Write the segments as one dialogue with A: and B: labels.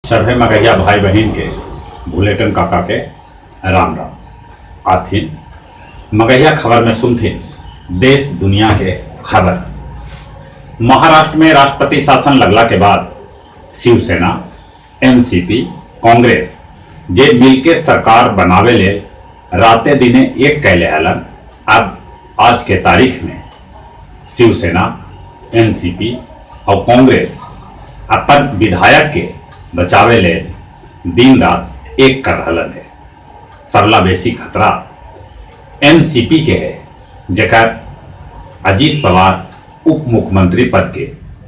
A: सभे मगहिया भाई बहिन के भुलेटन काका के राम राम। आथिन मगहिया खबर में सुनथिन देश दुनिया के खबर। महाराष्ट्र में राष्ट्रपति शासन लगला के बाद शिवसेना, एनसीपी, कांग्रेस जे मिलके सरकार बनावे ले राते दिने एक कैले हलन, अब आज के तारीख में शिवसेना, एनसीपी और कांग्रेस अपन विधायक के बचावे ले दिन रात एक कर रहलन है। सबला बेसी खतरा एनसीपी के है, जेकर अजीत पवार उप मुख्यमंत्री पद के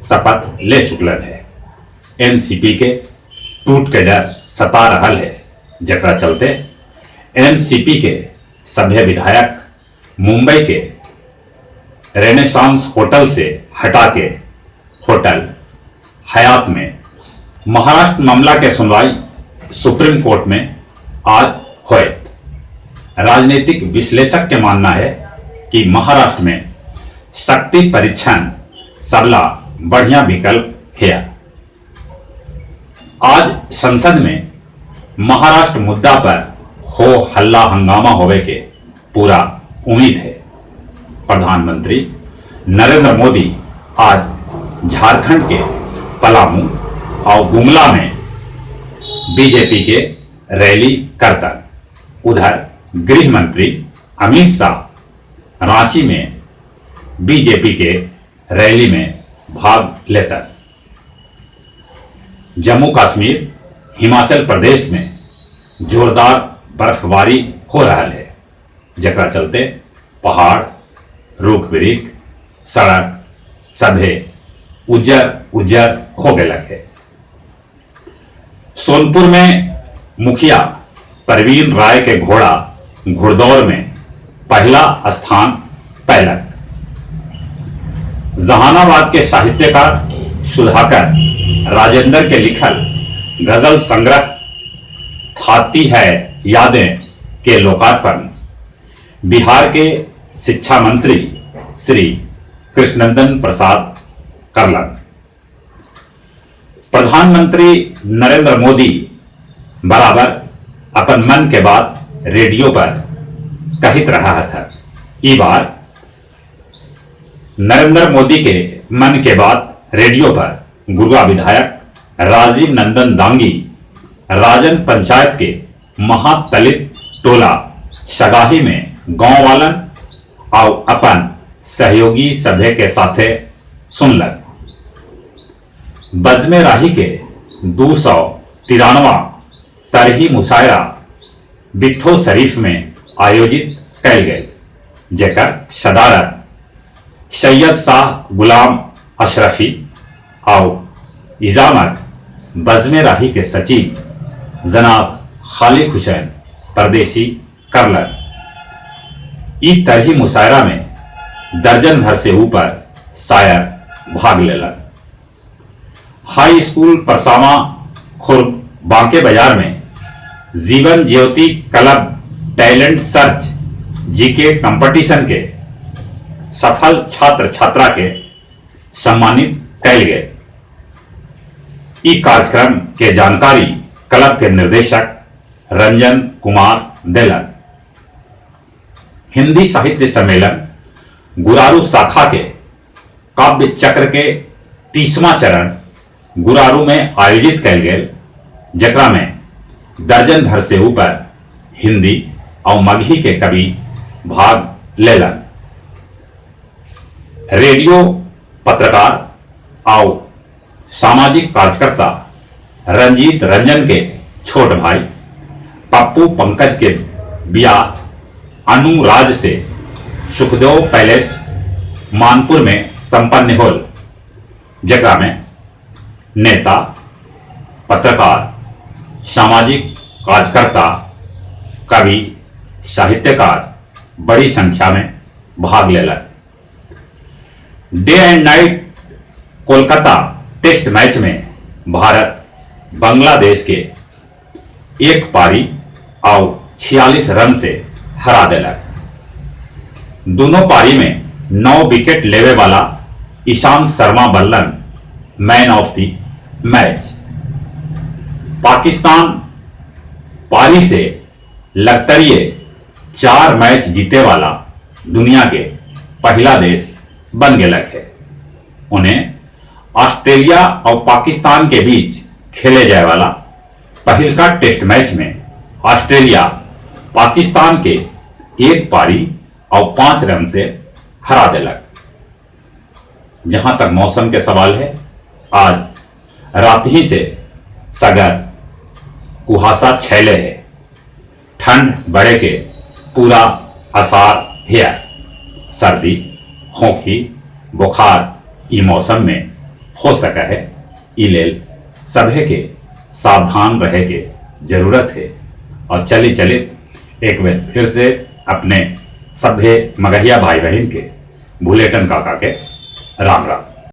A: शपथ ले चुकलन है। एनसीपी के टूट के डर सता रहल है, जकरा चलते एनसीपी के सभ्य विधायक मुंबई के रेनेसांस होटल से हटा के होटल हयात में। महाराष्ट्र मामला के सुनवाई सुप्रीम कोर्ट में आज होए। राजनीतिक विश्लेषक के मानना है कि महाराष्ट्र में शक्ति परीक्षण सबला बढ़िया विकल्प है। आज संसद में महाराष्ट्र मुद्दा पर हो हल्ला हंगामा होवे के पूरा उम्मीद है। प्रधानमंत्री नरेंद्र मोदी आज झारखंड के पलामू और गुमला में बीजेपी के रैली करता। उधर गृह मंत्री अमित शाह रांची में बीजेपी के रैली में भाग लेता। जम्मू कश्मीर, हिमाचल प्रदेश में जोरदार बर्फबारी हो रहा है, जकरा चलते पहाड़, रुख वृक्ष, सड़क सभे उज्जर उज्जर हो गए है। सोनपुर में मुखिया प्रवीण राय के घोड़ा घुड़दौड़ में पहला स्थान पैलक। जहानाबाद के साहित्यकार सुधाकर राजेंद्र के लिखल गजल संग्रह थाती है यादें के लोकार्पण बिहार के शिक्षा मंत्री श्री कृष्णनंदन प्रसाद करलन। प्रधानमंत्री नरेंद्र मोदी बराबर अपन मन के बात रेडियो पर कहित रहा था। ई बार नरेंद्र मोदी के मन के बात रेडियो पर गुरुआ विधायक राजीव नंदन दांगी राजन पंचायत के महादलित टोला सगाही में गांव वालन और अपन सहयोगी सभे के साथे सुनलन। बज़्मे राही के 293वां तरही मुशायरा बिट्ठो शरीफ में आयोजित कैल गए, जेकर सदारत सैयद शाह गुलाम अशरफी और इजामत बज़्मे राही के सचिव जनाब खालिक हुसैन परदेसी करलन। ई तरही मुशायरा में दर्जन भर से ऊपर शायर भाग लेलन। हाई स्कूल परसामा खुर्द बांके बाजार में Jeevan Jyoti club talent search GK competition के सफल छात्र छात्रा के सम्मानित कैल गए। ई कार्यक्रम के जानकारी क्लब के निर्देशक रंजन कुमार देलन। हिंदी साहित्य सम्मेलन गुरारू शाखा के काव्य चक्र के 30वां चरण गुरारू में आयोजित कैल गेल, जकरा में दर्जन भर से ऊपर हिंदी और मगही के कवि भाग लेलन। रेडियो पत्रकार और सामाजिक कार्यकर्ता रंजीत रंजन के छोट भाई पप्पू पंकज के बियाह अनुराज से सुखदेव पैलेस मानपुर में संपन्न होल, जकरा में नेता, पत्रकार, सामाजिक कार्यकर्ता, कवि, साहित्यकार बड़ी संख्या में भाग लेलन। Day and night Kolkata test match में भारत बांग्लादेश के एक पारी और 46 रन से हरा देलक। दोनों पारी में 9 विकेट लेवे वाला ईशांत शर्मा बनलन man of the match. Pakistan पारी से लगतरिये 4 मैच जीते वाला दुनिया के पहला देश बन गेलक है। उन्हें ऑस्ट्रेलिया और पाकिस्तान के बीच खेले जाए वाला पहिलका टेस्ट मैच में ऑस्ट्रेलिया पाकिस्तान के 1 पारी और 5 रन से हरा देलक। जहां तक मौसम के सवाल है, आज रात ही से सगर कुहासा छैले है। ठंड बढ़े के पूरा आसार है। सर्दी, खोखी, बुखार ई मौसम में हो सका है। ई लेल सभे के सावधान रहे के जरूरत है। और चली चले एक बार फिर से अपने सभे मगहिया भाई बहन के भुलेटन काका के राम राम।